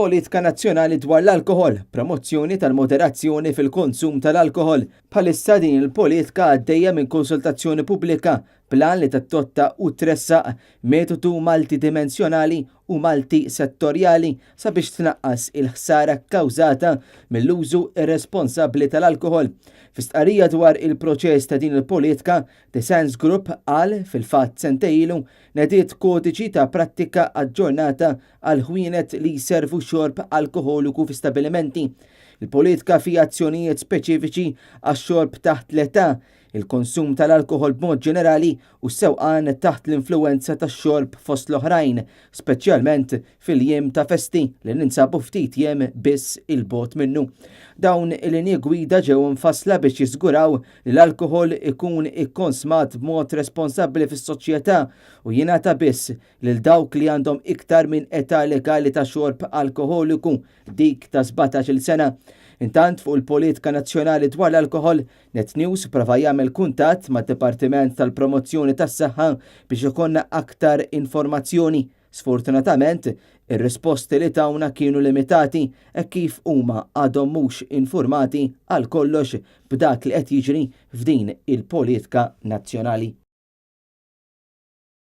Politika nazzjonali dwar l-alkoħol, promozzjoni tal-moderazzjoni fil-konsum tal-alkoħol. Bħalissa din il-politika għaddejja minn konsultazzjoni pubblika bl-għan li tadotta u tressaq metodu multidimensjonali u multisettorjali sabiex tnaqqas il-ħsara kkawżata mill-użu irresponsabbli tal-alkoħol. Fi stqarrija dwar il-proċess ta' din il-politika, The Sands Group qal fil-fatt sentejn ilu nediet kodiċi ta' prattika aġġornata għal ħwienet li jservu xorb alkoholiku fi stabilimenti. Il-politika fiha azzjonijiet speċifiċi għax-xorb taħt l-età, il-konsum tal-alkohol b'mod ġenerali u sewqan taħt l-influenza tax-xorb fost l-oħrajn, speċjalment fil-jiem ta' festi li ninsabu ftit jiem biss 'il bogħod minnu. Dawn il-linji gwida ġew mfassla biex jiżguraw li l-alkohol ikun ikkonsmat b'mod responsabbli fis-soċjetà u jingħata biss lil dawk li għandhom iktar minn età legali ta' xorb alkoholiku, dik ta' 17-il sena. Intant fuq il-politika nazzjonali dwar l-alkohol, Net News prova jagħmel kuntatt mad-Dipartiment tal-Promozzjoni tas-Saħħa biex ikollna aktar informazzjoni. Sfortunatament, ir-risposti li tawna kienu limitati e kif huma għadhom mhux informati għal kollox b'dak li qed jiġri f'din il-politika nazzjonali.